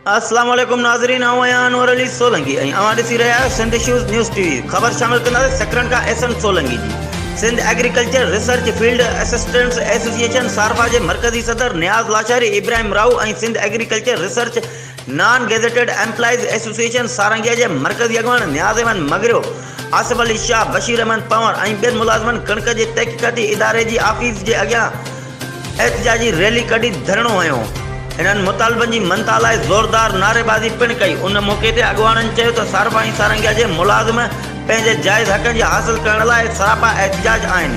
اسلام عليڪم ناظرين آئون آهيان انور علي سولنگي ۽ اوهان ڏسي رهيا آهيو Sindh issues news T V خبر شامل ڪنداسين سڪرنڊ کان ايس اين سولنگي جي Sindh agriculture research field assistants association SARFA جي مرڪزي صدر Niaz Lashari Ibrahim Rahu ۽ Sindh agriculture research non gazetted employees association Sarangia جي مرڪزي اڳواڻ نياز احمد مگريو آصف علي شاهه بشير احمد پنهور ۽ ٻين ملازمن ڪڻڪ جي تحقيقاتي اداري جي آفيس جي اڳيان احتجاجي ريلي ڪڍي ڌرڻو هنيو. هنن مطالبن جي مڃتا لاء زوردار نعريبازي پڻ ڪئي. ان موقعي تي اڳواڻن چيو ته صارفا ۽ سارنگيا جي ملازم پنهنجي جائز حقن جي حاصل ڪرڻ لاء سراپا احتجاج آهن.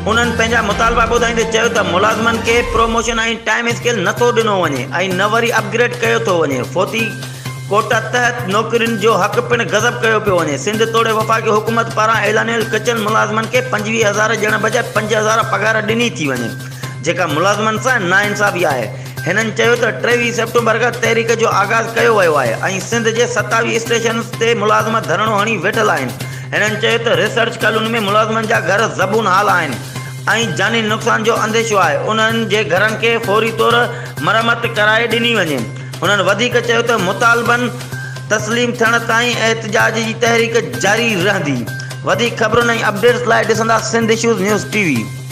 انهن پنهنجا مطالبا ٻڌائيندي چيو ته ملازمن کي پروموشن ۽ ٽائيم اسڪيل نٿو ڏنو وڃي ۽ نه وري اپ گريڊ ڪيو ٿو وڃي. فوتي ڪوٽا تحت نوڪرين جو حق پڻ غضب ڪيو پيو وڃي، سنڌ توڙي وفاقي حڪومت پاران اعلانيل ڪچن ملازمن کي 25 هزار ڏيڻ بجاء 5000 پگهار ڏني ٿي وڃي، جيڪا ملازمن سان ناانصافي آهي. هنن چيو ته 23 سيپٽمبر کان تحريڪ جو آغاز ڪيو ويو آهي ۽ سنڌ جي 27 اسٽيشنز تي ملازم ڌرڻو هڻي ويٺل آهن، هنن چيو ته ريسرچ ڪالوني ۾ ملازمن جا گهر زبون حال آهن ۽ جاني نقصان جو انديشو آهي، انهن جي گهرن کي فوري طور مرمت ڪرائي ڏني وڃي. هنن وڌيڪ چيو ته مطالبن تسليم ٿيڻ تائين احتجاج جي تحريڪ جاري رهندي. وڌيڪ خبرن ۽ اپڊيٽس لاء ڏسندا Sindh issues news T V.